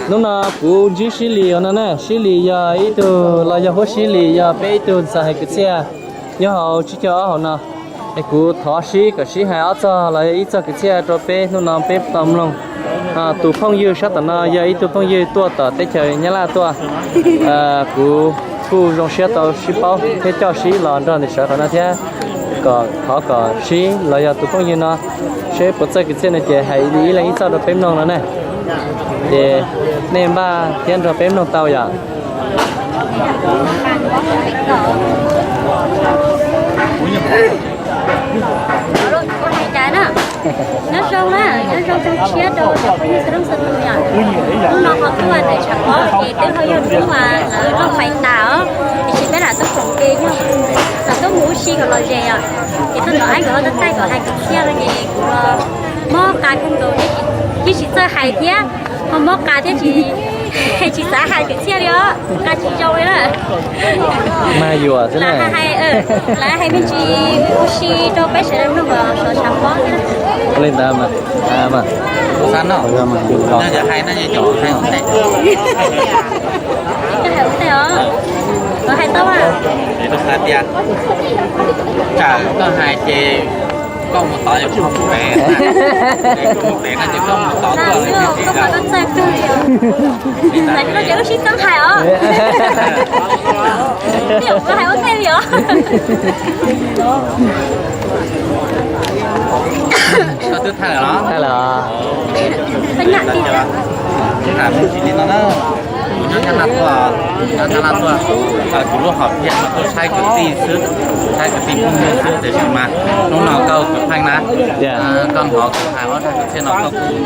Hnub no kuv ntsib Sib Lis no na, Sib Lis yog ib tug los yog Huab Sib Lis yog peb ib tug ntxhais hais kwv txhiaj nyob hauv tsib caug ob hauv no. Es kuv thov Sib kom Sib hais ob txog los yog ib txog kwv txhiaj rau peb hnub no peb tau mloog. Tus phooj ywg sab tom no yog ib tug phooj ywg tuaj tom teb chaws Nyab Laj tuaj. Kuv kuj zoo siab tau sib paub thiab coj Sib los nrog ntawm sawv qhov no thiab kom thov kom Sib los yog tus phooj ywg no seb puas txawj kwv txhiaj no ces hais ib leeg ib txog rau peb mloog no na. Ces nej npaj thiab nrog peb mloog tau yom. Nyob zoo na, nyob zoo zoo siab rau cov phooj ywg sawv daws txhua tus yom. Hnub no ho tuaj ntawm tshav pob ces twb ho yog hnub uas lawv noj fais tas os, tiam sis peb lam tuaj koom ke yog lam tuaj mus ua si kom lom zem yom. Ces tuaj tom ab nkawd ho tuaj taij kom hais kwv txhiaj no ces kuv mob qa kawg nkaus, yeej tsis txawj hais thiab, ho mob qa thiab tsis, tsis xav hais kwv txhiaj li os, qa tsis zoo li na. Mas yuam xwb na. Lawv hais me ntsis ua si rau peb sawv daws mloog kom sov tshav pob thiab. Ua li ntawd mas, mas, xav no, yog hais no ces cov hais ua ntej. Koj hais ua ntej os. Koj hais tau mas. Ces koj hais tias, tsam koj hais ces koj mus tod yog koj mus pem, koj mus pem no ces koj mus tod tuaj. Koj txawj kawg li os. Li ntawd no ces wb sib txeeb hais os. Koj hais ua ntej li os. Koj twb thaij lawm los? Thaij lawm. Thaij me ntsis li no na. Kuv nyob Nyab Laj tuaj, nyob Nyab Laj tuaj, kuv lub hom phiaj mas tuaj saib kwv tij xwb, saib kwv tij phooj ywg xwb, tiam sis mas hnub no koj ua kuv pheej na, koj hnov kuv hais ob zaj kwv txhiaj no koj kuj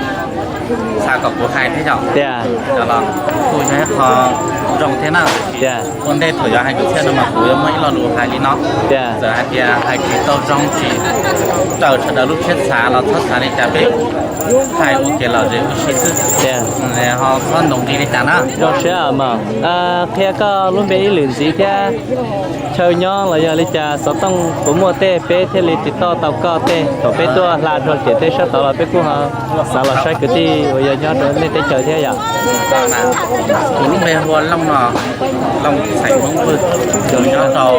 xav kom kuv hais thiab yom. Tias cov los kuj yog ib qho zoo thiab na. Ua ntej thaum yuav hais kwv txhiaj no mas kuv yuav muaj ib lo lus hais li no, txawm hais tias hais tsis tau zoo tsis raws sawv daws lub siab xav los txhob xav li cas, peb hais ua kev lom zem ua si xwb, ho txhob ntoos nqi li cas na. Zoo siab mas qhia koj lub npe ib lwm ntxiv thiab. Chaw nyob los yog li cas xov tooj puas muaj tej peb thiaj li tiv toj tau koj tej, thaum peb tuaj hla rau ciam teb sab tod los peb kuj ho xav los saib kwv tij uas yog nyob rau nej teb chaws thiab yom. Kuv lub npe hu ua Looj no, Looj xeem Hmoob Vwj, nyob rau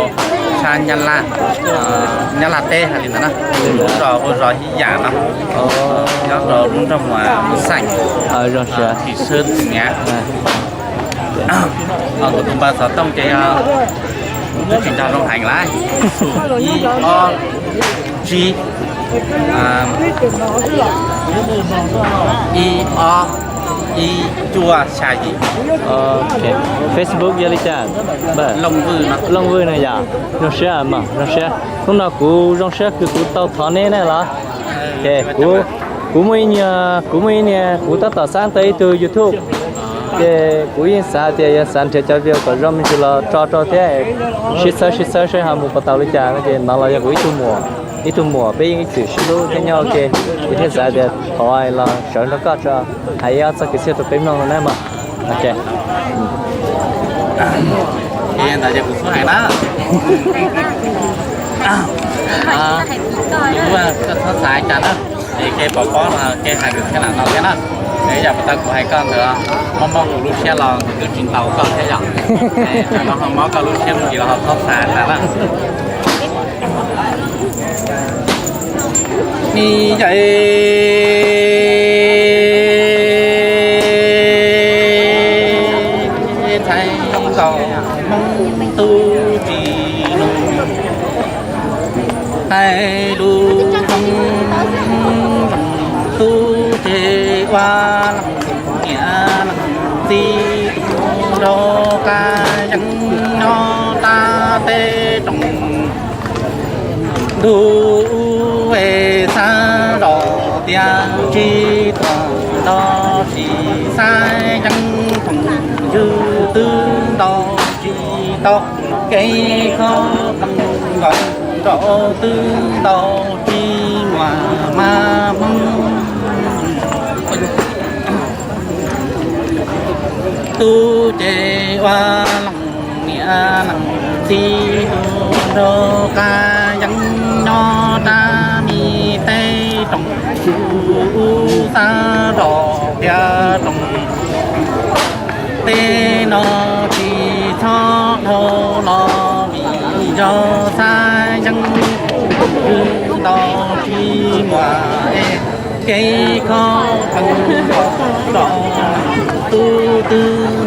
sab Nyab Laj, Nyab Laj teb hais li ntawd na, lub zos hu ua zos Hib Yam no, nyob rau lub nroog Mus Xeem, Thị Sơn Thượng Ngãi. Kuv tus npawb xov tooj ces yog, kuv twb tsis nco zoo heev lawm, ib ob tsib, ib ob ib cuaj xya yim. Facebook yog li cas? Looj Vwj no yom. Zoo siab mas, zoo siab. Hnub no kuv zoo siab kws kuv tau thov neb na los. Kuv, kuv muaj ib niag, kuv muaj ib niag kuv tab tom xav tau ib tug YouTube, ces kuv yeej xav tias yog xav nrhiav cov view kom zoo me ntsis los tso rau thiab, sib txhawb sib txhawb saib ho mus puas tau li cas no ces no los yog kuv ib tug muam, ib tug muam peb yeej ib txwm sib hlub thiab nyob ua ke, kuv thiaj xav tias thov los sawv nrog koj tso, hais ib ob txoj kev txhiaj rau peb mloog no na mas. Ok. Ntawd ces kuv xub hais na. Koj txhob xav cas na, es kev pom pob no kev hais kwv txhiaj lam no thiab na. Es yam puas tau kuv hais koj ntawd, mob mob kuv lub siab los kuv twb tsis ntaus koj thiab yom. Tam no ho mob koj lub siab mus ntsis los ho txhob xav tas na. Ib yam ntxhais nkaus Hmoob tub tsis lug, hais lus zoo tub ces ua leej niam leej txiv, nrog qab yeeb nyob dab teb rooj. Ntuj es xav los tias tsis tuag los tsis xav yeeb, phooj ywg twb ntaus tsis tau, kev kho phooj nkaus nraug twb ntaus tsis muaj mas Hmoob tub ces ua leej niam leej txiv, nrog qab yeeb nyob dab mi teb rooj. Kuv xav los tias rooj, Tej no tsis txhob dhau los vim yog xav yeeb, twb nto tsis muaj es kev khob qees los tub twb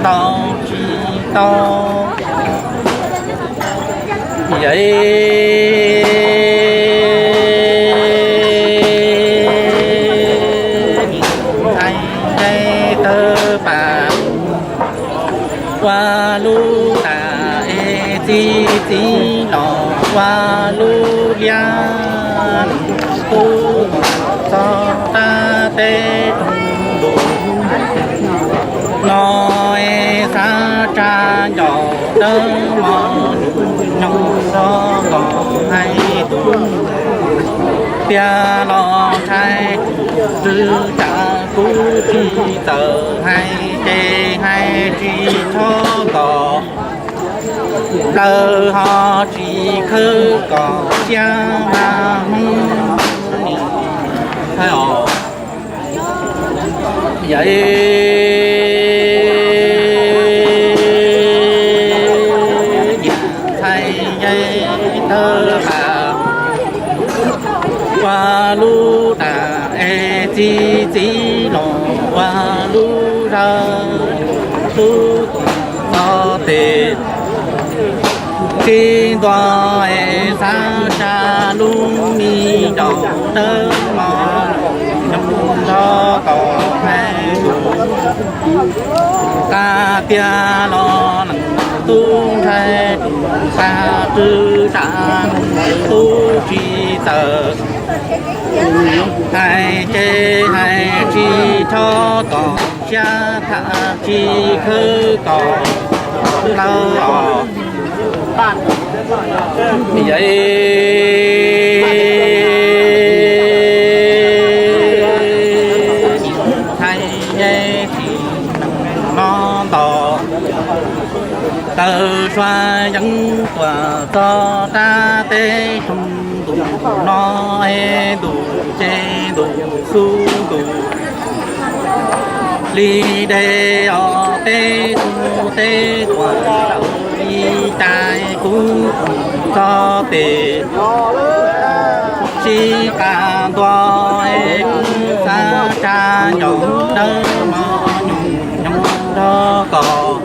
nto tsis tau. Yog ntxhais tawg pas ua lub tas es txiv txiv los ua lub liab, tub txog rau teb roog ntuj no es xav tsa ncaus dawb mos nyoos nrog kom hais tus tiag los ntshai, txwv tsam kuv tsis txawj hais ces hais tsis txhob kom plaws ho tsis khawb kom siab mas Hmoob nim thaij os. Yog ntxhais tawg pas ua lub tas es txiv txiv los ua lub zaj, tub txog tes tsis ntuas es xav tsa lub me ncaus dawb mos nyoos nrog kom hais tus qab tiag los leej tub ntshai, tus qab txwv tsam tub tsis txawj hais ces hais tsis txhob kom siab tham tsis khawb kom plaws os. Yog ntxhais tsis no nto, tawg sua yeeb tuaj txog rau teb roog ntuj no es ntuj ces ntuj xub ntuj li dej os, teb xub teb tuaj li cas kuv txog tes sib qab ntua es kuv xav tsa ncaus dawb mos nyoos nrog kom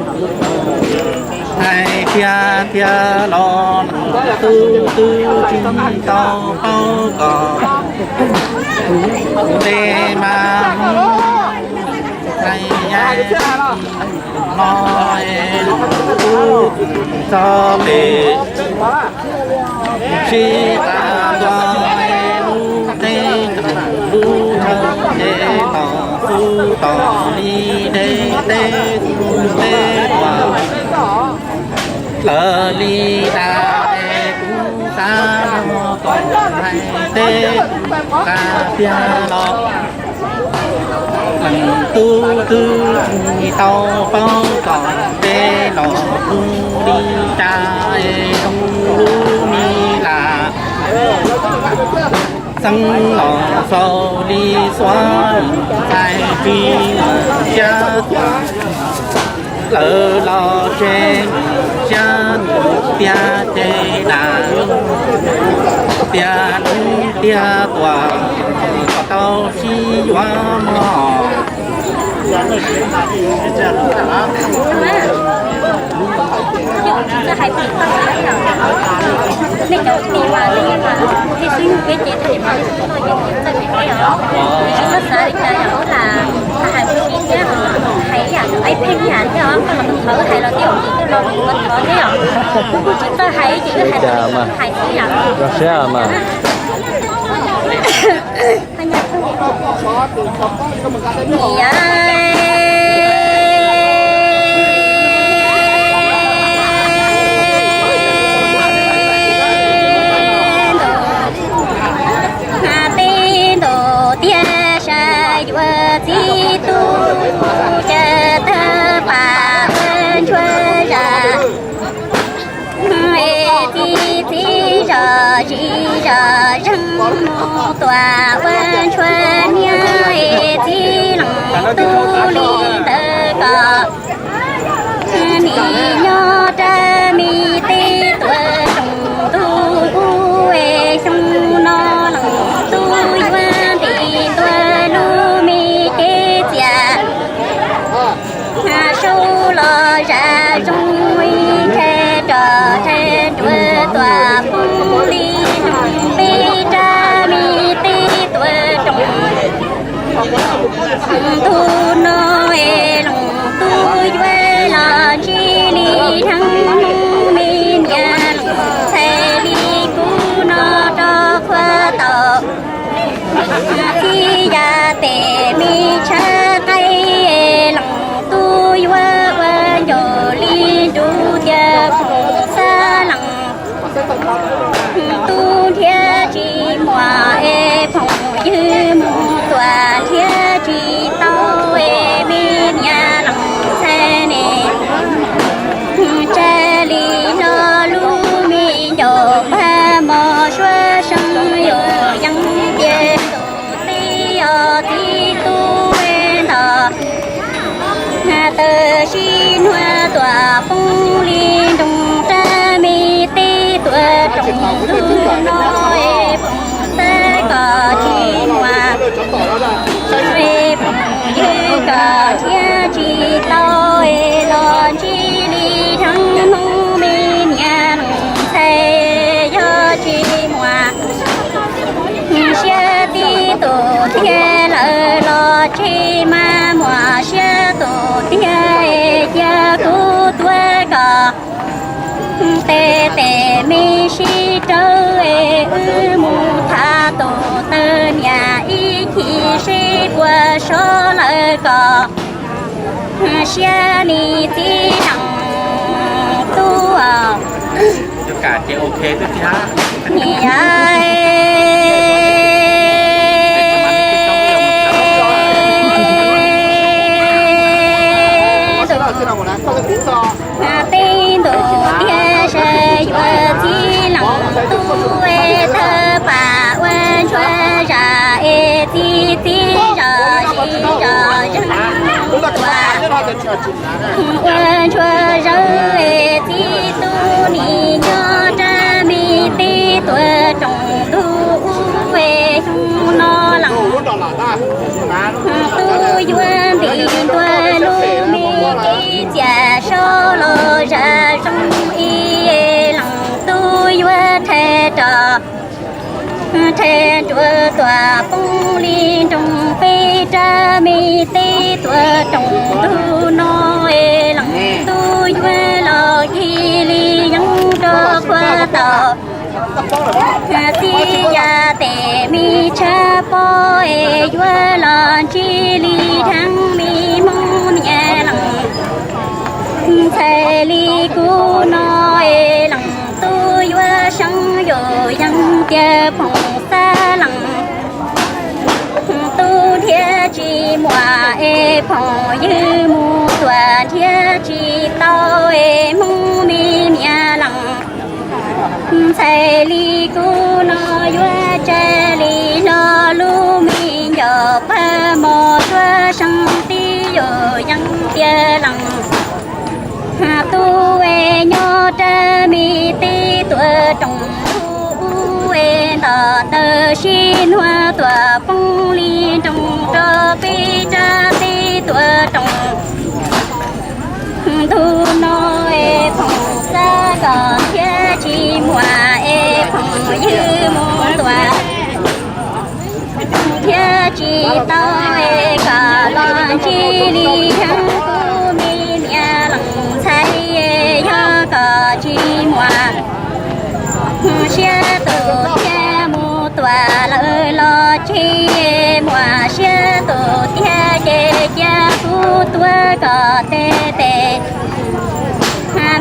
hais tiag tiag los leej tub twb tsis tau paub kom ntev mas Hmoob hais no es tub txog tes sib qab ntua es lub teb lub chaw ces tom xub tom li dej, teb xub teb tuaj lawm li cas es kuv xav kom hais teb qab tiag los leej tub twb tsis tau paub kom ntev los kuv li cas es zoo lub me lam xeeb los xaus li xuav ntxhais tsis muaj siab tuaj lawm los tseg siab tiag ces dam tiag hnub tiag tuaj kom tau sib yuav mog. Nej cov tij mas nej mas thiaj xwb peb ces thaum peb txawj peb os, tsis txawj xav li cas yog ua tas hais mus ib thiab hais ib yam ib pheej ib yam thiab os, koj los mus thov wb hais los thiab, ua ntej koj los mus thov thiab os. Kuv kuj tsis txawj hais ces wb hais hais xwb yom. Rau siab mas. Hnav teb ntaus tiag sab yuav txib tub, caw tawg pas ua ntsuag zam. Es txi txiv zos zis zos zeeg mus tuam ua ntsuag niag, es txi leej tub li ntawd kom zam zoo ib nrhai rog nrhai nruas tuam poob li nroog peb rab me teb tuam rooj. Ntu no es leej tub yuav los ntsib li dheev Hmoob me niam leej ntxhais li kuv no rau qhua tau. Txij yav tes me tshav qaib leej tub yuav ua ncaus li nruv tias phoom xab leej tub nrhiav tsis muaj es phoom ywg mus tuam nrhiav tsis tau es me niam leej ntxhais ne. Tsa li no lub me ncaus pag mos suav seev yuav yees tias tus teb os txiv tub ntog. Tawm sib nua tuam poob li nroog rab me teb tuam rooj ntu no es phoom xab kom tsis muaj es phoom ywg kom nrhiav tsis tau es los ntsib li dheev Hmoob me niam leej ntxhais yog tsis muaj siab tib tus tiag lawm los tsis mas muaj siab tus tiag es cia kuv tuav kom tes tes me sib raug es wb mus tham tus taw niam ib chim seb puas sov lawm kom siab nis txiv leej tub os. Nim yog teb ntus tiag sawv yuav txiv leej tub es thawj pam ua ntsuag zam es txiv txiv zos txiv zos zeeg ua ntsuag zawv es txiv tub nim nyob rab me teb tuam rooj ntuj ub es xyoo no leej tub yuav ntim ntua lub me kev txias saud los zam zoo ib leej tub yuav rhais rog rhais nruas tuam poob li nroog peb rab me teb tuam rooj ntuj no es leej tub yuav los cia li yees rau qhua tau. Txij yav tes me tshav pob es yuav los ntsib li dheev me Hmoob niam leej ntxhais li kuv no es leej tub yuav seev yuav yees tias phoom xab leej tub nrhiav tsis muaj es phoom ywg mus tuam nrhiav tsis tau es Hmoob me niam leej ntxhais li kuv no yuav tsa li no lub me ncaus pag mos tuav seev tib yuav yees tias leej tub es nyob rab me teb tuam rooj ub es nto taw sib nua tuam poob li nroog rau peb rab teb tuam rooj ntuj no es phoom xab kom nrhiav tsis muaj es phoom ywg mus tuam nrhiav tsis tau es kom los ntsib li dheev kuv me niam leej ntxhais es yog kom tsis muaj siab tus tiag mus tuam lawm los tsis muaj siab tus tiag ces cia kuv tuav kom tes tes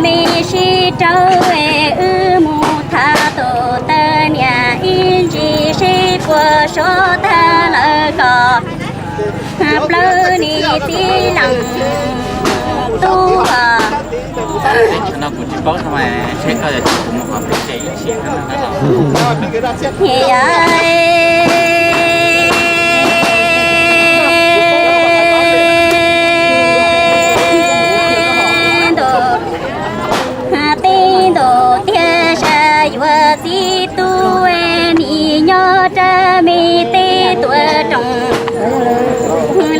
me sib raug es wb mus tham tus taw niam ib ntsis seb puas sov tag lawm kom plawv nis txiv leej tub os. Teb ntus tiag sawv yuav txiv tub nim nyob rab me teb tuam rooj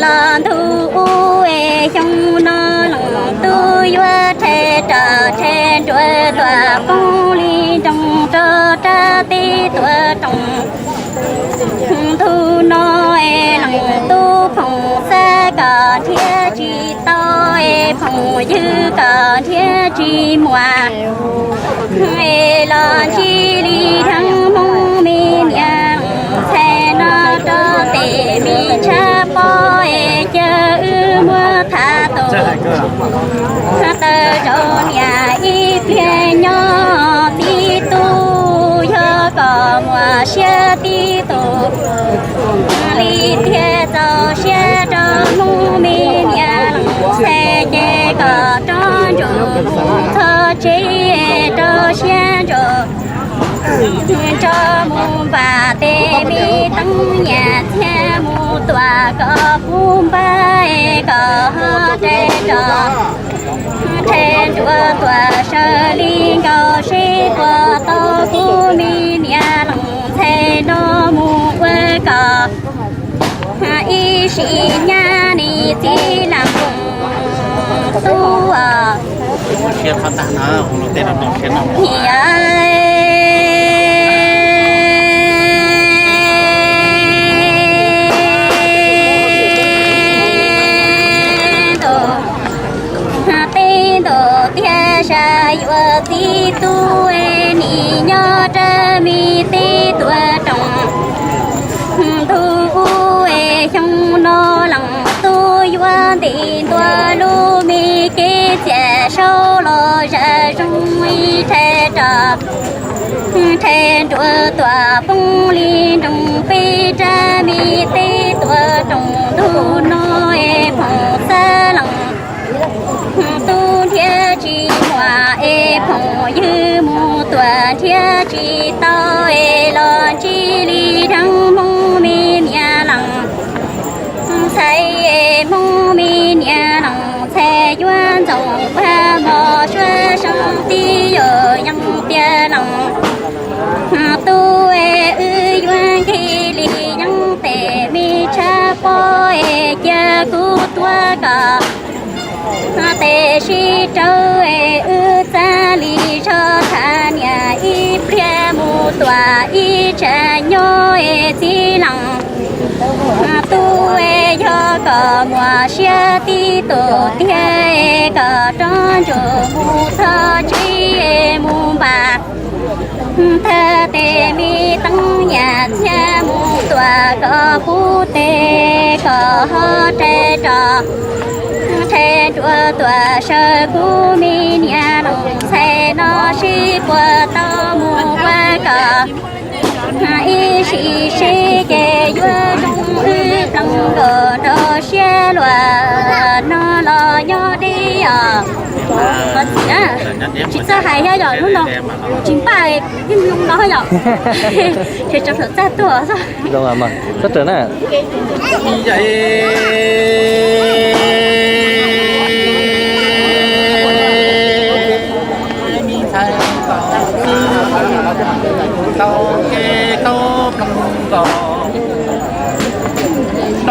los ntuj ub es xyoo no leej tub yuav Rooj ntug no es leej tub phooj xab kom nrhiav tsis tau, es phooj ywg kom nrhiav tsis muaj. Es los ntsib li dheev Hmoob me niam leej ntxhais no rau tes me tshav pob es cia wb muab tham tus tawg rau niam ib pliag nyob txiv tub, yog kom muaj siab tib tus li thiaj txaus siab rau Hmoob me niam leej ntxhais ces kom rov ntsum mus txog tsev rau siab ntso nrog mus npaj tes me teeb nyiaj txiag mus tuam kom puv npab kom ho rhe rov rhe nruas tuam sawv li nkaus seb puas tau kuv me niam leej ntxhais no mus ua kom ib sim nyab nis txiv leej tub. Tej ntaus tiaj sab yuav txiv tub, nim nyob rau me teb tuam rooj ntug ub, xyoo no leej tub yuav nti ntua lub me kev txiaj saub los zam zoo ib rhe rov rhe nruas tuam poob li nroog peb rab me teb tuam rooj ntug no es phooj xab leej tub nrhiav tsis muaj es phooj ywg mus tuam nrhiav tsis tau es los ntsib li dheev Hmoob me niam leej ntxhais, Hmoob me niam leej ntxhais yuav ntxoov pag mos suav seeb tib yuav yeej tiag leej tub es wb yuav nkaig li yeej tes me tshav pob es cia kuv tuav kom tes sib raug es wb txav li zog tham niam ib pliag mus tuam ib tsam nyob es txiv leej tub es yog kom muaj siab tib tus tiag es kom rov ntsum mus txog tsev es mus npaj thawj tes me teeb nyiaj txiag mus tuam kom puv tes kom ho rhe rov rhe nruas tuam sawv kuv me niam leej ntxhais no seb puas tau mus ua kom ib sim seb ces yuav zoo wb ploog nkaus nrog siab luag no los nyob deb os. Qhov txiv na, tsis txawj hais thiab yom, hnub no tsis npaj yeej zoo no yom. Ces tso thaum txaj tuaj xwb. Txhob raws na.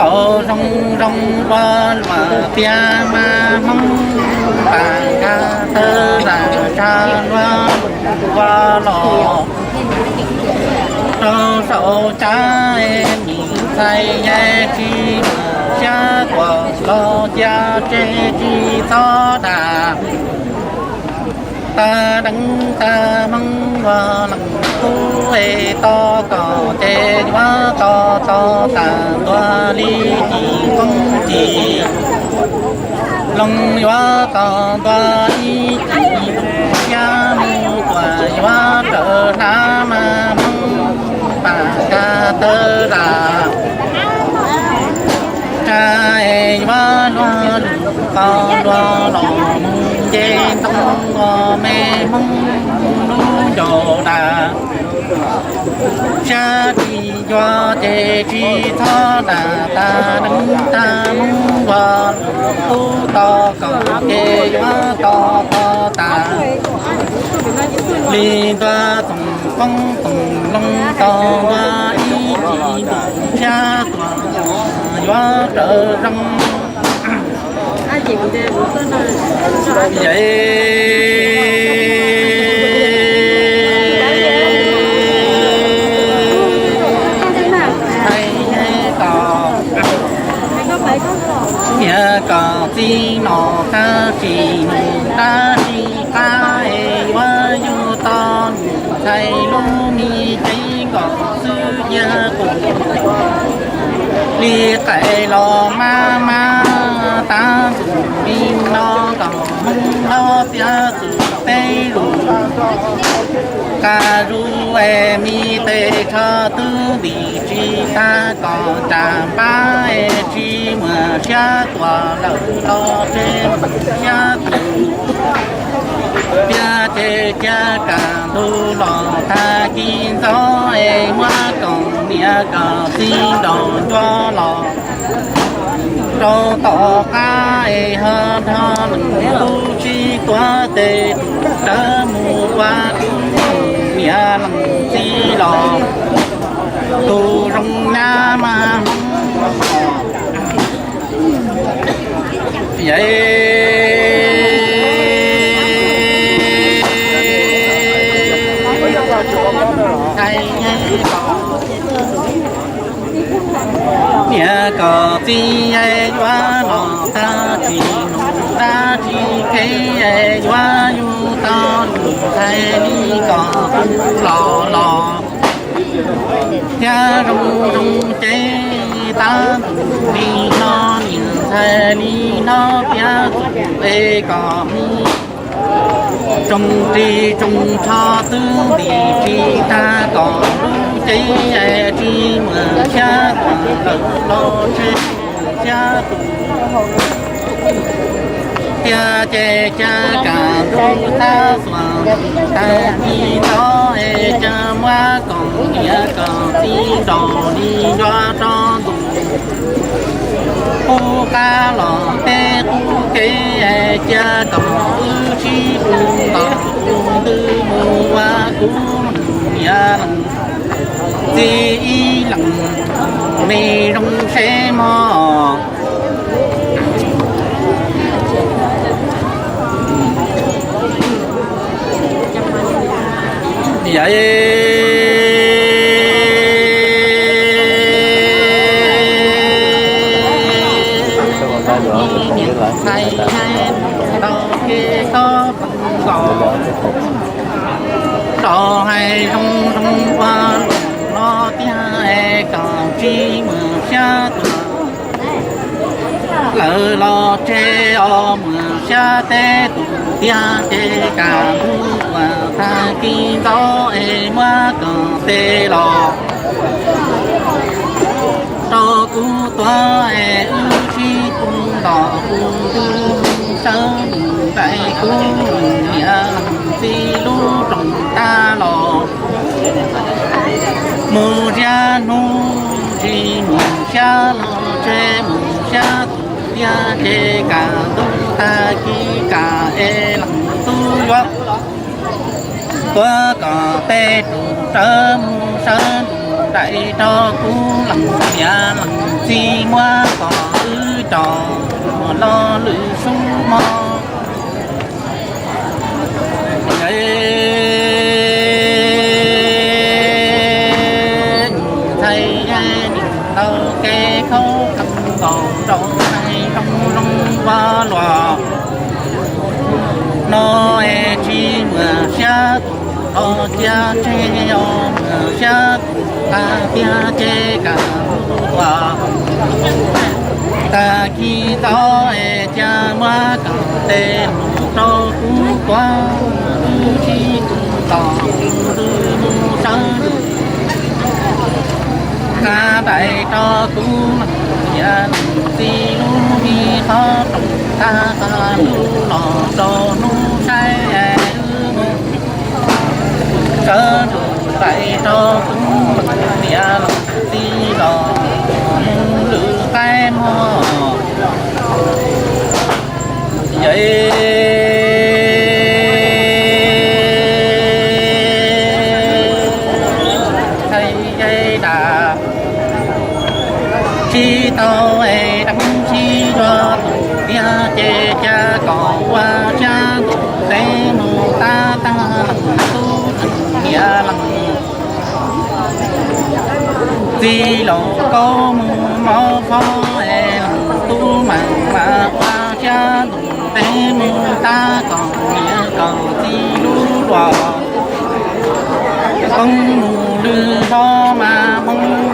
Nraum zoov zoo ua luam tiaj mas Hmoob npam nkag tawv zam tsa luag ua los rau saum tsav es nim txhais yai tsis muaj siab tuaj los cia tseg tsis txhob dag. Tag deev tag Hmoob ua leej tub es tos kom ces yuav tos tos tag ntua li cim koob cim loo, yuav tos ntua li cim loo, yaj mus tuaj yuav raws hlav mas Hmoob npam nkag tawv zam tsa es yuav luag lus qos luag los mus nce ntoo os me Hmoob lub ncaus dag. Siab tsis yuav ces tsis txhob dag, tag deev tag Hmoob ua leej tub tos kom ces yuav tos tos tag li ntua txoom koob txoom loo, tos ntua ib cim ntuj siab tuaj yuav raws zoo. Yam Tib no tab sis nws tab sis qab es yuav yug tau nws ntxhais lub me cev nkaus xwb cia qus li qais los mab mab tab ntsum li no nkaus hmoob hlob tiav txum teb lus qas zus es mi tes tsho twb ntim tsis tag kom cas npab es tsis muaj siab tuaj lawm los tsev siab tus tiag ces cia kam ntug los tag kis ntxov es muab koom niam kom txiv nraus ncua los rau tom qab es ho dhau lwm lub sib tuav tes rau mus ua niam leej txiv los tus zoo nyab mas niam kom txiv yuav los tag tsis nus dab tsis kev yuav yug tau nus ntxhais li kom tus los los thiab zoo zoo cev tab ntus li no niam ntxhais li no tiav txum es kom mus tsoos ris tsoos tsho twb ntim tsis tag kom lub cev tsis muaj siab tuaj lawm los tsev siab tus tiag ces cia kam ntug tag xuas tag kis ntxov es cia muab koom niam koom txiv nraus li nco rau ntus qub qab los tej qub kev cia kom wb sib pus ntaus qus ntws mus ua kuv niam leej txiv ib leeg me zoo seb mog. Yog ntxhais tau kev txhob nkaus rau hais zoo zoo ua luam no tiag es kom tsis muaj siab tuaj lawm los tsev os, muaj siab teb tus tiag ces kam ntug tuaj tag kis ntxov es muab koom tes los rau kuv tuav es wb sib pus ntaus qus ntws sawv ntais kuv niam leej txiv lub rooj tag los mus ziab hnub tsis mus siab los tsev mus siab tus tiag ces kam ntug tag kis kam es leej tub yuav tuav kom tej tus sawv mus sawv ntais rau kuv leej niam leej txiv muab kom wb cov lo lwm sub mog. Ntxhais nim tau kev khaub khaum nkaus rau hais zoo zoo ua luam no es tsis muaj siab tus los cia tseg os, muaj siab tus qab tiag ces kam ua tag kis ntxov es cia muab koom tes los rau kuv tuav wb sib pus ntaus qus ntws mus sawv ntais qab ntais rau kuv leej niam leej txiv lub me qhov rooj tag qab lub los rau hnub saib wb mus sawv ntais rau kuv leej niam leej txiv los mus lwm qaib mog. Yawm txhais yawm dab tsis tau es dab tsis yuav tus tiag ces cia kom ua siab ntuj teb mus tab tag leej tub leej niam leej txiv los kaub mus mov fob es leej tub mas mas ua siab Peb mus tab tom niam kom txiv lub luam poob mus lwj zog mas hmoob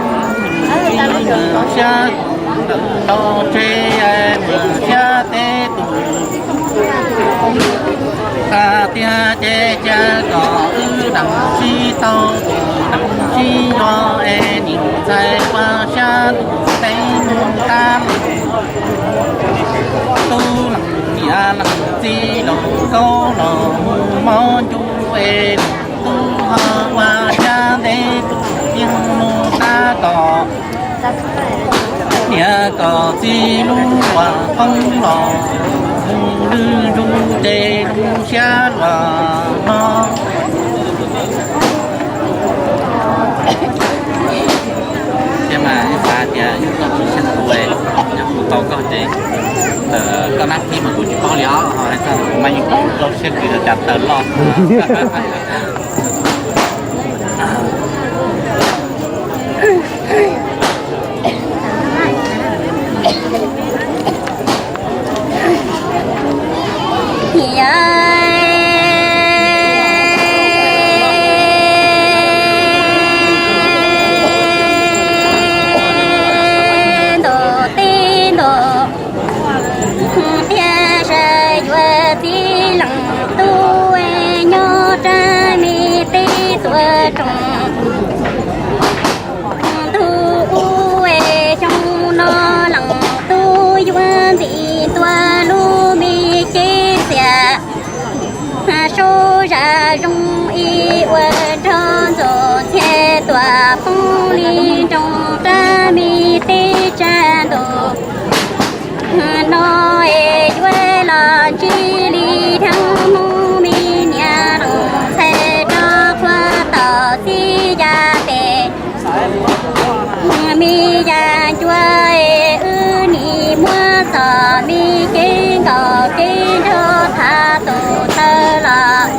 txiv mus siab tus ntawm tau tsev mus siab teb tus. Tag tiag ces cia kom wb deev sib tau tus deev sib yuav es nim ntxhais pab siab tus peb mus tab tub leej niam leej txiv los kaub los mus mob ncu es tub ho ua siab ntev tus yeej mus tab tom niam kom txiv lub luam poob los mus lwj ncu ces zoo siab luag no. Ces mas xav tias yog koj tsis xyeej kuv, yog kuv tau koj ces koj nab thib mas kuv tsis paub li os, ho hais txog kuv mas yeej paub rau siab kws yog cas tawm loj. Ntuj teb ntuj tiaj sa yuav txiv leej tub nyob rab me teb tuaj roos. Ntuj ub es xyoo no leej tub yuav ntim ntua lub me kev txias. Saub zam zoo ib ua nrog ntxuam ntxhias tuam poob li nroos rab me teb tsa ntuj. No es yuav los ntsib li dheev Hmoob me niam leej ntxhais rau qhua tom txiv yav pem. Me yam ncua es wb nim muab txom me kev nkaum kev nraug thav tus taw los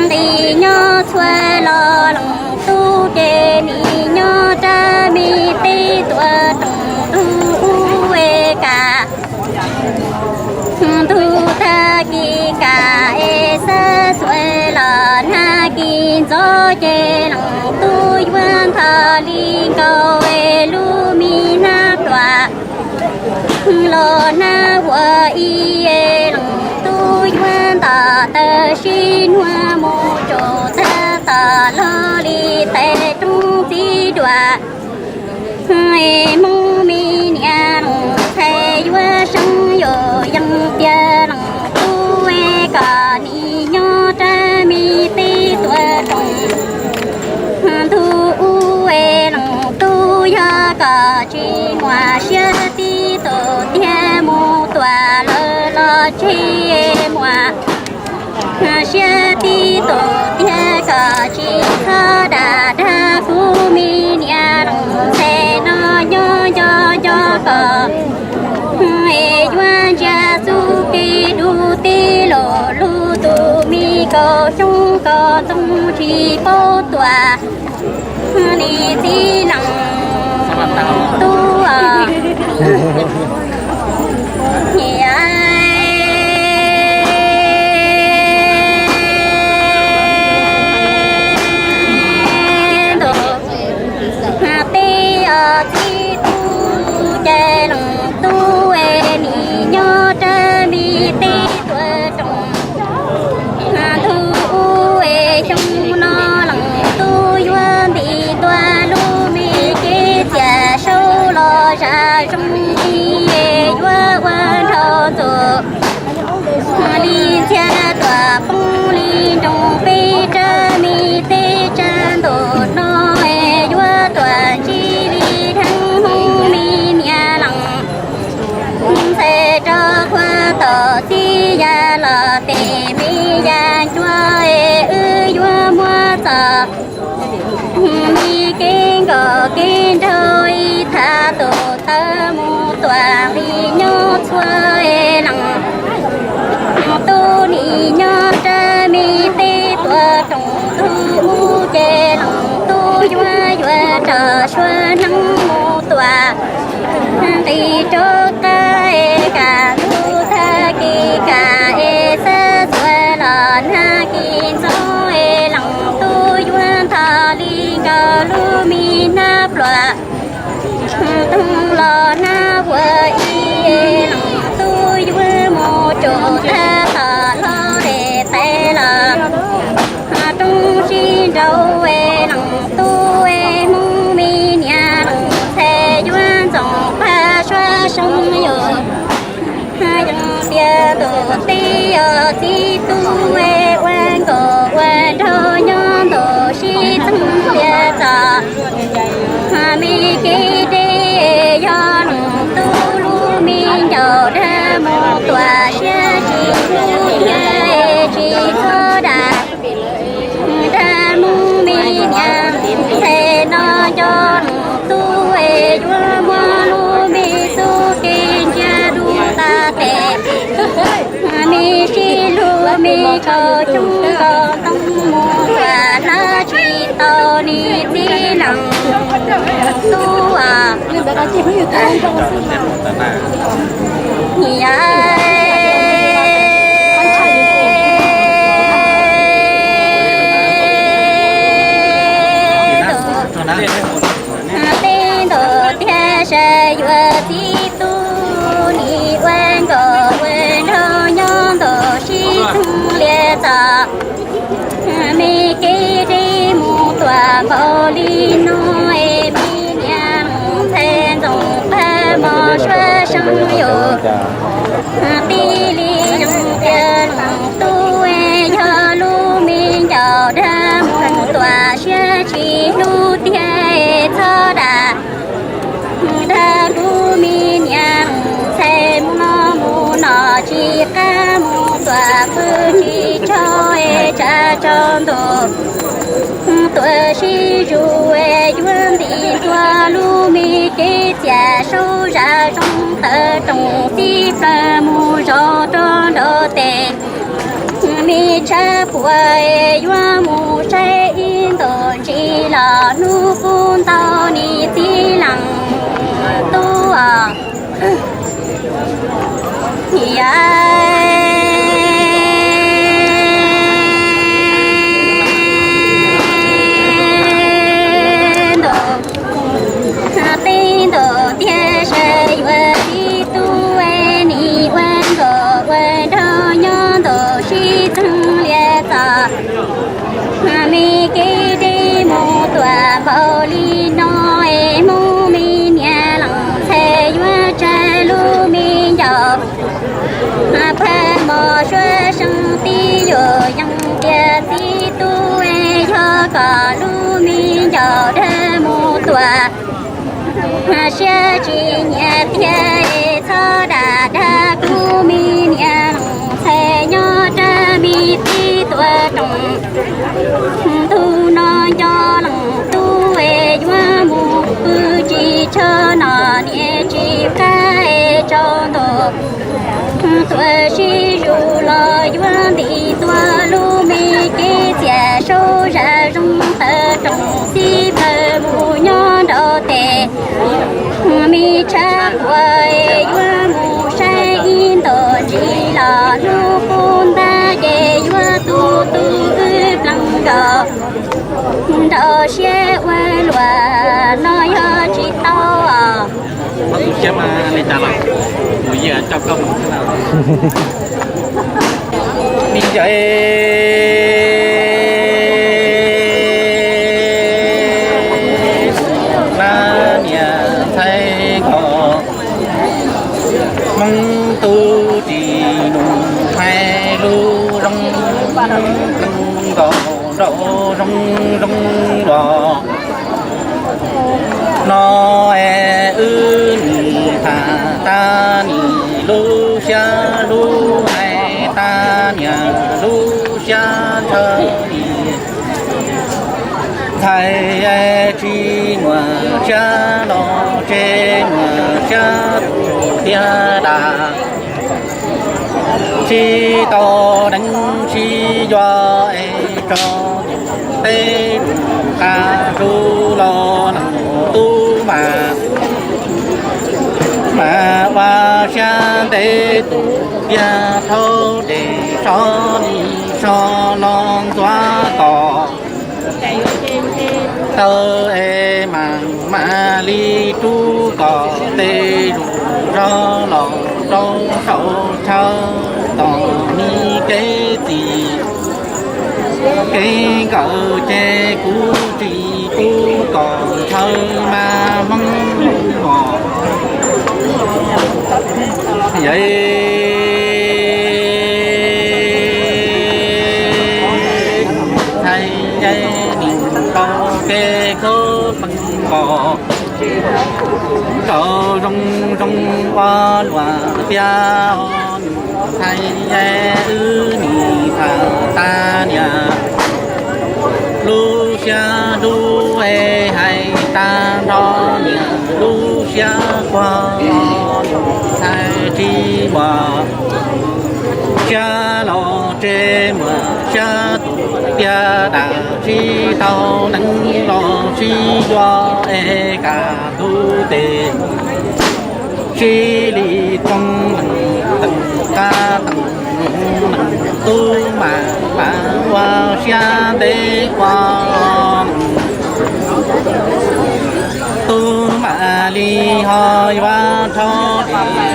nqis nyob txhua los leej tub ces nim nyob rab me teb tuaj roos ntuj ub es kam. Ntuj tag kis kam es xab xuav los nag kis ntxov ces leej tub yuav ntog li nkaus es lub me nab pluas los nag ua ib es leej tub yuav ntom taw sib nuag mus tsaus tag tom log li tais roob txiv duas. Es Hmoob me niam leej ntxhais yuav seev yuav yees tias leej tub es kom nim nyob rab me teb tuaj roos. Ntuj ub es leej tub yog kom tsis muaj siab tib tus tiag mus tuam lawm los tsis muaj siab tib tus tiag kom tsis txhob dam dag kuv me niam leej ntxhais no nyob nco nco kom es yuav ntsia xub kev dub tib lus lub tus me kaum xyoo kaum ntxoov tsis paub tuam li txiv leej tub. Ntuj teb os txiv tub, cas leej tub es nim nyob rab me teb tuaj roos. Ntuj ub es xyoo no leej tub yuav ntim ntua lub me kev txias saub los zam zoo li yuav ua nrog ntxuam li ntxhias tuam poob li nroos peb rab me teb tsa ntuj no es yuav tuam ntsib li dheev Hmoob me niam leej ntxhais rau qhua tom txiv yav los tes me yam ncua es wb yuav muab txom me kev nkaum kev nraug ib thav tus taw mus tuam li nyob txhua leej tub nim nyob rab me teb tuaj roos ntuj ub ces leej tub yuav yuav rau suav neeb mus tuam nqis rau qab es kam ntug tag Tij os txiv tub es ua nkauj ua nraug nyob ntaus sib txeeg lias txog. Me kev deb yog leej tub lub me ncaus dag mus tuam siab tsis hlub thiab tsis txhob dag. Dag mus me niam ntxhais no nco leej tub es yuav muab lub me txuj kev ntsia dub tas tes. Me sib hlub me kaus xyoob kaus ntoo mus tuam hlab tsis tau niam txiv leej tub. Tej ntaus tiag sawv yuav txiv tub nim ua nkauj ua nraug nyob ntaus sib txeeg lias txog. Me kev deb mus tuam npaum li no es me niam ntxhais ntxoov pab mos suav seej yus. Tij li yeej tias leej tub yog lub me ncaus dag mus tuam siab tsis hlub thiab txhob dag. Dag kuv me niam ntxhais mus no mus no tsis qab mus tuam pw tsis tsaug es tsa tsaug ntuj. Tuam sib zuj es yuav ntim ntua lub me kev txias saub zam zoo tawm rooj txij plaws mus zov rau nraum tes. Me tshav puam es yuav mus saib ib ntus ntsis los hnub qub ntau niam txiv leej tub. Tej ntaus tiag sawv yuav txiv tub es nim ua nkauj ua nraug nyob ntaus sib txeeg lias txog. Me kev deb mus tuam npaum li no es Hmoob me niam leej ntxhais yuav tsawg lub me ncaus. Pab mos suav seej tij yus yeej tias txiv tub es yog kom lub me ncaus dag mus tuam siab tsis nyiam tiag es txhob dag dag kuv me niam leej ntxhais nyob rau me tij tuam rooj. Ntu no nco leej tub es yuav mus pw tsis tsaug no niam tsis qab es tsaug ntuj. Tuam sib zuj los yuav ntim ntua lub me kev txias saub zam zoo tawm rooj txij plaws mus nyob nraum tes. Me tshav puam es yuav mus saib ib ntus ntsis los hnub qub ntau ces yuav tu tu wb plees nkaus. Nrau siab ua luam no yog tsis tau os. Tus siab mas li cas los kuv yeej coj koj mus xwb na. Me ntxhais, na niam ntxhais ko, Hmoob tub ris nus hais lus zoo, plees nkaus nraum zoov zoov los. No es wb nim tham tag nim lub siab hlub, hais tag niam lub siab ntshaw nim. Ntxhais tsis muaj siab no ces muaj siab tiag das. Tsis tau deev tsis yuav es tso peb qa ru los leej tub mas, mas ua siab ntev tus tiag thaub dej so li so no ntxuav tos. Taw es mas mas li rub kom tej zus zog los rau saum chaw tos mi kev txim. Kev nkawd ces kuv tsis pub kom ntshaw mas Hmoob os. Yog Nkaus rau zoo zoo ua luam tiag, ntxhais wb nim tham tag niam lub siab hlub, hais tag nrho niam lub siab quag, ntxhais tsis muaj siab los tsev, muaj siab tus tiag dam, tsis tau neeb los sib yuav es kam tus tes, sib li txoog lees teem qab teem nus, tub mam mam ua siab ntev ua, tub mam li ho yuav rho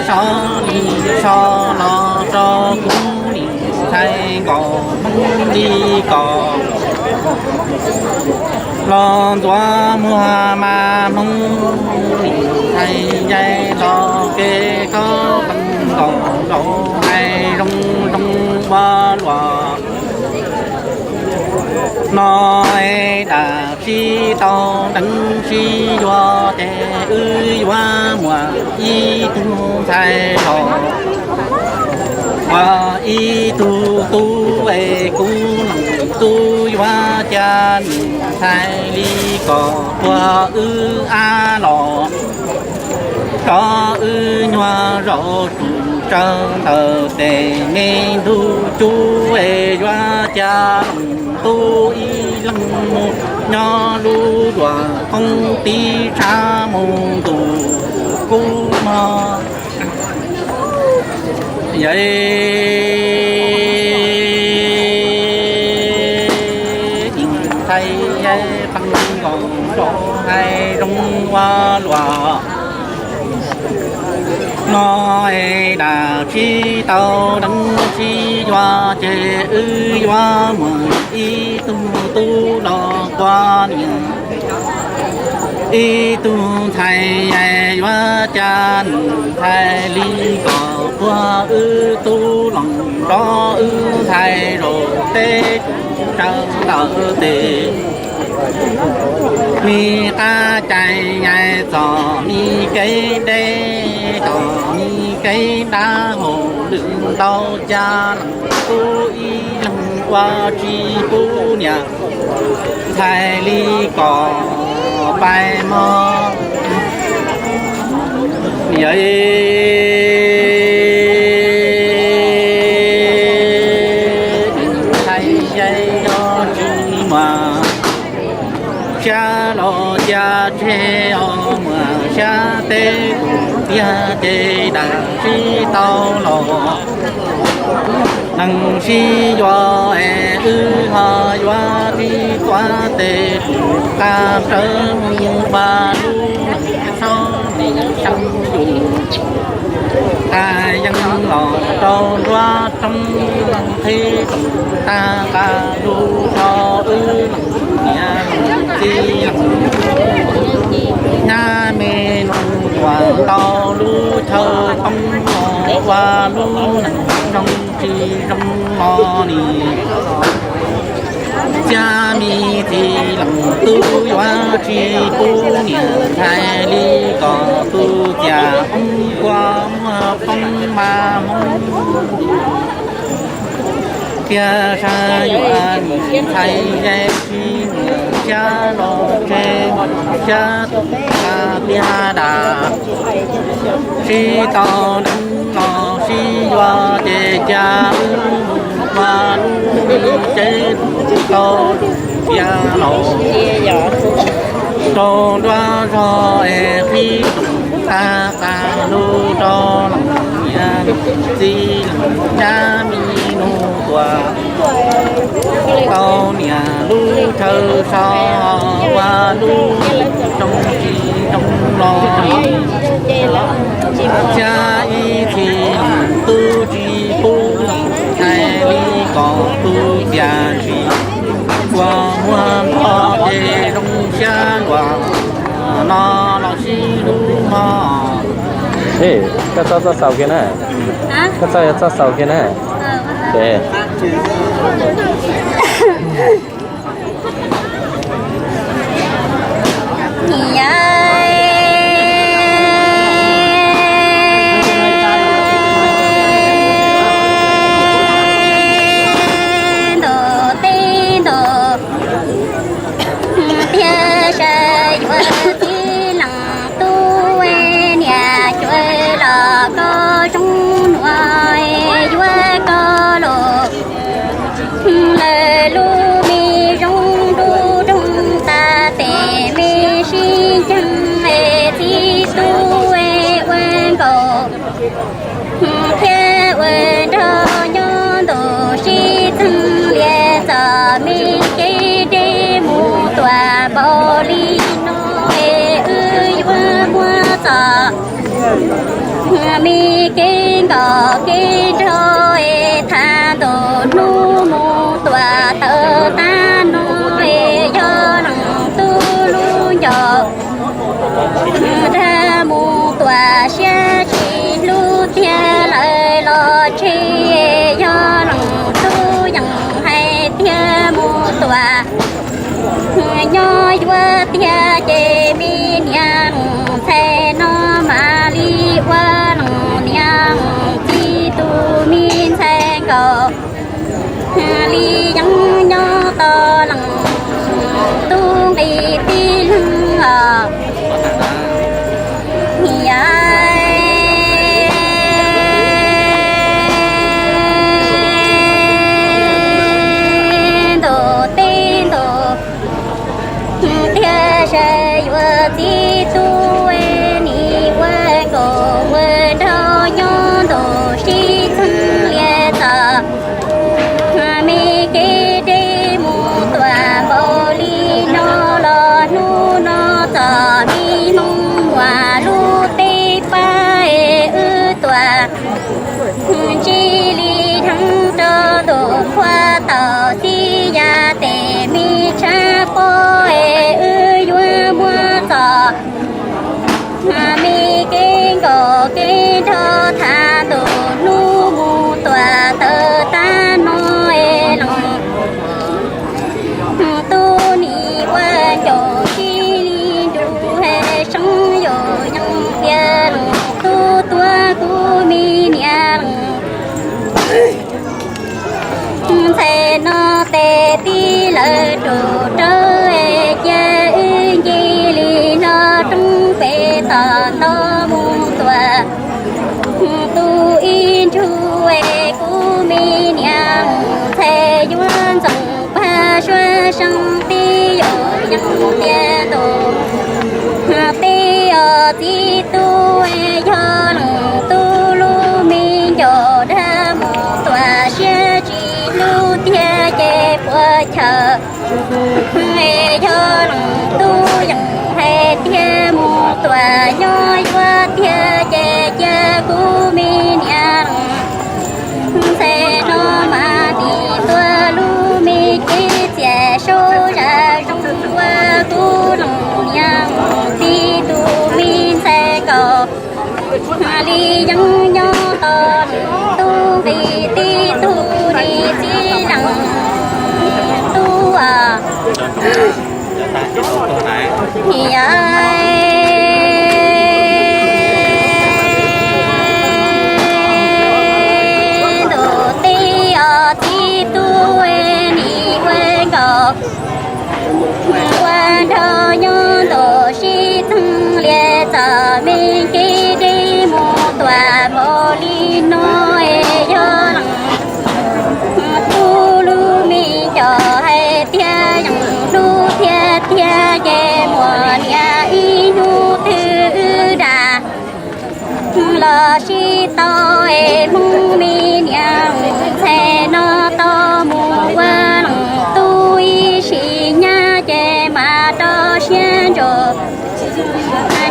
so li so los rau kuv niam ntxhais nkaus Hmoob li kom los ntxuav muag mas Hmoob niam ntxhais yais los kev kho qees nkaus nraug hais zoo zoo ua luam no es dam, sib tau neeb sib yuav ces wb yuav muaj ib tug ntxhais los ua ib tug tub es kuv leej tub yuav cia niam ntxhais li kom puag wb ab los rau wb nyuag zaus tsum tsawg ntawm tes me ntug cub es yuav cia leej tub ib leeg mus nyob lub duam qoob tib tshab mus ntuj kub mog. Yawm ntxhais yawm qees nkaus nraug hais zoo ua luam no es dam, sib tau neeb sib yuav ces wb yuav muaj ib tug tub los ua niam, ib tug ntxhais yuav cia niam ntxhais li kom puag wb tub los rau wb ntxhais zaum teb tsaws ntawm tes me qab cai nyais txom me kev deb, txom me kev dab haus lwm ntau, cia leej tub ib leeg ua tsis pub niam ntxhais li kom pais mog. Yawm ntxhais yawm yog tsis muaj siab los cia tseg os, muaj siab teb tus tiag ces dam, sib tau los neeg sib yuav es wb ho yuav tib tuav tes tus qab rawv mus ua lub neej saub neej saub yus qab yeeb los rau nruab roob qhib tag qab lub rho wb leej niam leej txiv leej nyab me nus tuam tau lub chaw poob los ua lub neej zoo tsis zoo no ni. Cia me txiv leej tub yuav tsis pub niam ntxhais li kom tus ciam poob kua muag poob mas hmoo tiag sab yuav niam ntxhais yawm tsis muaj siab los tseg siab tus qab tiag dam, sib tau neeb los sib yuav ces cia wb mus ua lub neej tsev tus tau tiag los rau nruab zog es qhib tag qab lub rau leej niam txiv leej nyab me nus tuam tau niam lub chaw so ua lub neej zoo tsis zoo los cia ib txhis leej tub tsis pub leej ntxhais li kom tus ciam tsis kua muag nto ces zoo siab luag no los sib hlub mog. Koj txhob txhob xaus kiag na. Koj txhob yuav txhob xaus kiag na. Ces Yawg ntaus teb ntaus tiag, sawv yuav txiv leej tub, niam cuab los koj zoo nuav, yuav koj los lawv lub me zoo nruj roog tas tes me sib nceeg, txiv tub ua nkaus thiab ua nraug nyob ntaus sib txeeg lias txom me kev deb mus tuam npaum li no, es wb yuav muab txom me kev nkauj kev nraug, es thaum ntawm hnub mus tuam tawm tag no, es yog leej tub lub ncauj dag mus tuam siab tsis hlub tiag lawm los tseg, yog leej tub yeej hais tiag mus tuam nyob yuav tiag, ces me niam ntxhais no mam li ua leej niam txiv tus me ntxhais nkaus li yeej nyob tos leej tub nqi tib leeg os. Yawg ntaus teb ntaus tiag, sawv yuav txiv tub, nim ua nkaus ua nraug nyob ntaus sib txeeg lias txom me kev deb mus tuam npaum li no los hnub no txom me hmoo muam lub teb pab, es wb tuam ntsib li dheev rau ntaus qhua tau txiv yam tes me tshav pob, es wb yuav muab txom me kev nkauj kev nraug thaum ntawm hnub mus tuam tawm tag no, es leej tub nim ua nkaus tib li nrug, es seev yuav yeej tias leej tub tuav kuv me niam ntxhais no tes tib lawv rau rau, cia wb nce li no roob pem tom ntej mus tuam tu ib nrug, es kuv me niam ntxhais yuav ntxoov pag suav seev tib yuav yeej tias ntaus teb os txiv tub, yog leej tub lub me ncauj dag mus tuam siab tsis hlub tiag ces puas chaw, yog leej tub yeej hais tiag mus tuam nyob yuav tiag ces cia kuv me niam ntxhais no mam nim tuav lub me kev txias saub zam zoo ua kuv leej niam txiv tus me ntxhais nkaus li yeej nyob tos leej tub nqi tib tug li txiv leej tub os. Yawg ntaus teb os txiv tub, nim ua nkaus ua nraug nyob ntaus sib txeeg lias txom me kev deb mus tuam npaum li no, es yog leej tub lub me ncauj hais tiag yeej hlub tiag tiag ces muaj niam ib hnub twg wb dag los sib tau, es Hmoob me niam ntxhais no tau mus ua leej tub ib sim nyab ces mam rau siab ntsuag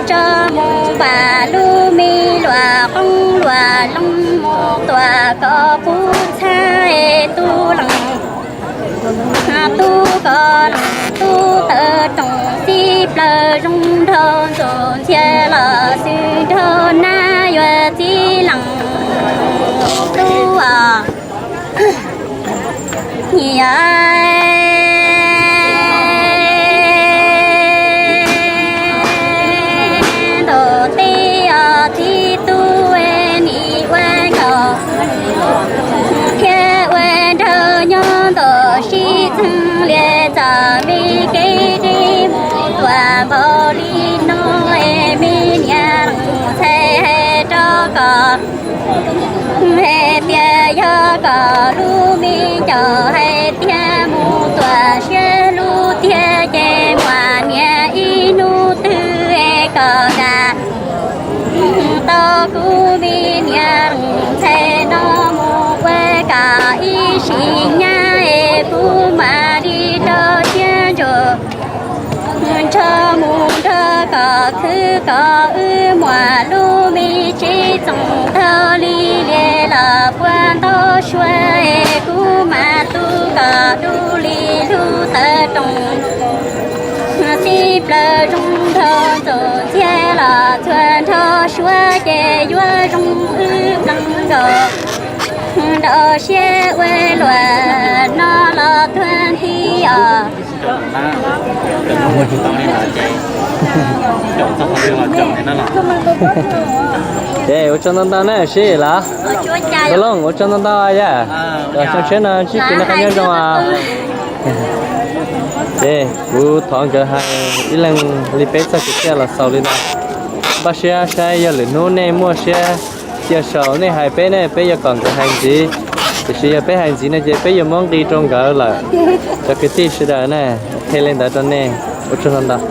tso mus npam lub me luam qoob luam loo mus tuam kom puv txhab, es tub leej tub kom leej tub tawv rooj txib plaws zoo nraug ntxoov ntxhias los xwm nraug nab yuav txiv leej tub os. Yawg Peb txoj me kev mus tuaj npaum li no es me niam ntxhais hais rau koj hais tias yog koj lub me ncauj hais tias mus tuaj siab lub tiag ces muaj niam ib hnub twg es koj kam tau kuv me niam ntxhais no mus ua koj ib sim nyab es kuv mam li rau siab ntso nrog mus nrog koj khwv kom wb muaj lub me tsev txoos dhau li lias los puag ntaub suav es kuv mam tu koj dub li lub tawv rooj. Txij plaws zoo nraug ntxuav ntxiag los txhua nraug suav ces yuav zoo wb plees nkaus. Nrau siab ua luaj no los tuag nthi os. Ces ua tsaug ntau ntau na Sib los. Ntxhais Looj, ua tsaug ntau ntau yom. Xyoo tshiab no ntsib kis no qab nyob zoo os. Ces kuv thov nkawd hais ib leeg li peb txoj kwv txhiaj los xaus li no. Npaj siab saib yog lwm hnub nej muaj siab cia sau nej hais peb ne, peb yuav kom nkawd hais ntxiv. Tiam sis yog peb hais ntxiv no ces peb yuav muab nqi rau nkawd lawm. Cov kwv tij sawv daws na, qhia li ntawd rau nej. Ua tsaug ntau ntau.